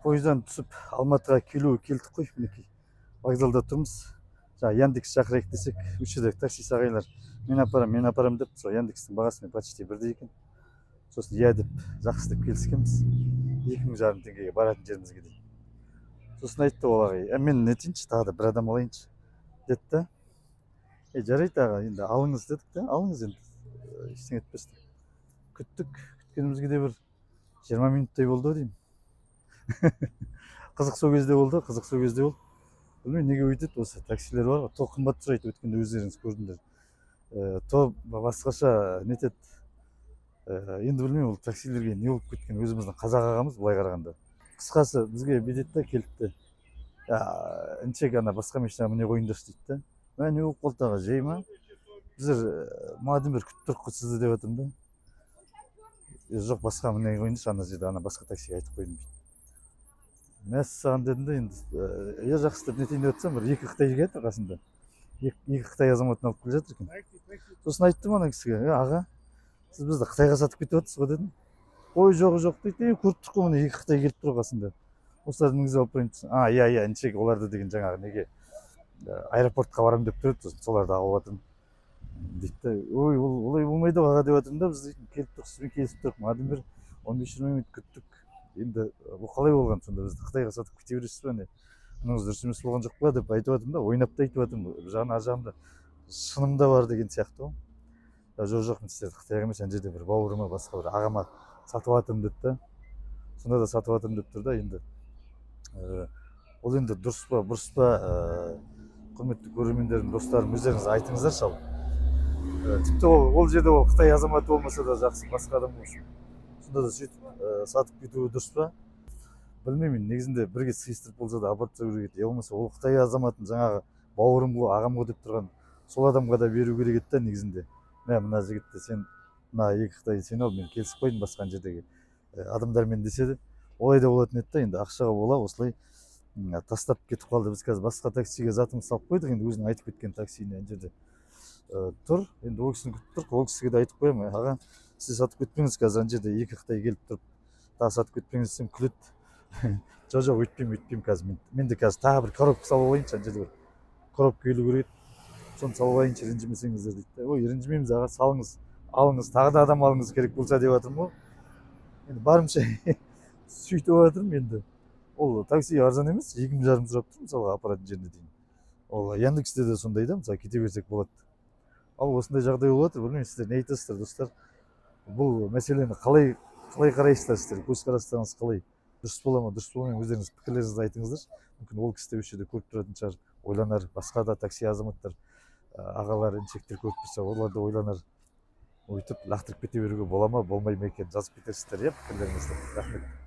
Пойыздан түсіп, Алматыға келу келдік қой. Мінекей, вокзалда тұрмыз. Жаңағы Яндекс шақырайық десек, осы жерде таксист ағайлар «мен апарамын, мен апарамын» деп, сол Яндекстің бағасымен почти бірдей екен. Сосын «иә» деп, «жақсы» деп келіскенбіз, 2500 теңгеге баратын жерімізге дейін. Сосын айтты ол ағай: «Ә, мен нетейінші, тағы да бір адам алайыншы», — деді да. «Е, жарайды, аға, енді алыңыз», — дедік та. «Алыңыз енді, ештеңе етпес», — деп күттік. Күткенімізге де бір 20 минуттай болды ау деймін. Қызық сол кезде болды, қызық сол кезде болды. Білмеймін, неге өйтеді осы таксилер бар ғой. То қымбат сұрайды, өткенде өздеріңіз көрдіңдер. То басқаша нетеді. Енді білмеймін, ол таксилерге не болып кеткен. Өзіміздің қазақ ағамыз былай қарағанда. Қысқасы, бізге бүйтеді да, келді де: «Інішек, ана басқа машинаға міне қойыңдаршы», — дейді да. Мә, не болып қалды, аға, жай ма? Біздер манадан бері күтіп тұрық қой сізді деп жатырмын да. «Е, жоқ, басқа міне қойыңдаршы, ана жерде, ана басқа таксиге айтып қойдым», — дейді. «Мәссаған», — дедім да. Енді «иә, жақсы» деп нетейін деп жатсам, бір екі қытай келе жатыр қасында, екі қытай азаматын алып келе жатыр екен. Сосын айттым ана кісіге: «Е, аға, сіз бізді Қытайға сатып кетіп жатырсыз ғой», — дедім. «Ой, жоқ, жоқ», — дейді. «Е, көріп тұрмын ғой, міне, екі қытай келіп тұр қасында, осыларды мінгізіп алып барайын» десем, «А, иә, иә, інішек, оларды деген жаңағы неге, аэропортқа барамын деп тұр еді, сосын соларды алып жатырмын», — дейді да. «Ой, ол олай болмайды ғой, аға», — деп жатырмын да. «Біз дейтін келіп тұрық, сізбен келісіп тұрық, манадан бері 15-20 минут күттік. Енді бұл қалай болған сонда? Бізді Қытайға сатып кете бересіз ба, не? Мұныңыз дұрыс емес болған жоқ па?» — деп айтып жатырмын да. Ойнап та айтып жатырмын, бір жағынан, ар жағында шыным да бар деген сияқты ғой. «Ja, жоқ, жоқ, мен сіздерді Қытайға емес, ана жерде бір бауырыма, басқа бір ағама сатып жатырмын», — деді да. Сонда да «сатып жатырмын» деп тұр да. Енді ол енді дұрыс па, бұрыс па, құрметті көрермендерім, достарым, өздеріңіз айтыңыздаршы. Ал тіпті ол жерде ол қытай азаматы болмаса да жақсы, басқа адам болсын, сонда да сөйтіп сатып кетуі дұрыс па, білмеймін. Негізінде бірге сыйыстырып болса да апарып тастау керек еді. Я болмаса ол қытай азаматын жаңағы «бауырым ғой, ағам ғой» деп тұрған сол адамға да беру керек еді да негізінде. «Мә, мына жігітті сен, мына екі қытайды сен ал, мен келісіп қойдым басқа жердегі адамдармен», — десе де, олай да болатын еді да. Енді ақшаға бола осылай тастап кетіп қалды. Біз қазір басқа таксиге затымызды салып қойдық. Енді өзінің айтып кеткен таксиіне ана жерде тұр. Енді ол кісіні күтіп тұрық. Ол кісіге де айтып қоямын: «Аға, сіз сатып кетпеңіз, қазір ана жерде екі қытай келіп тұрып, тағы сатып кетпеңіз», — десем, күледі: «Жоқ, жоқ, өйтпеймін, өйтпеймін, қазір мен де қазір тағы бір коробка салып алайыншы, ана жерде бір коробка келу керек еді, соны салып алайыншы, ренжімесеңіздер», — дейді да. «Ой, ренжімейміз, аға, салыңыз, алыңыз, тағы да адам алыңыз керек болса», — деп жатырмын ғой. Енді барымша сөйтіп жатырмын. Енді ол такси арзан емес, 2500 сұрап тұр мысалға апаратын жеріне дейін. Ол Яндексте де сондай да, мысалы, кете берсек болады. Ал осындай жағдай болып жатыр. Білмеймін, сіздер не айтасыздар, достар? Бұл мәселені қалай қарайсыздар сіздер? Көзқарастарыңыз қалай? Дұрыс бола ма, дұрыс болмай ма? Өздеріңіз пікірлеріңізді айтыңыздаршы. Мүмкін, ол кісі де осы жерде көріп тұратын шығар, ойланар. Басқа да такси азаматтар, ағалар, інішектер көріп тұрса, олар да ойланар. Өйтіп лақтырып кете беруге бола ма, болмай ма екен? Жазып кетерсіздер, иә, пікірлеріңізді. Рахмет.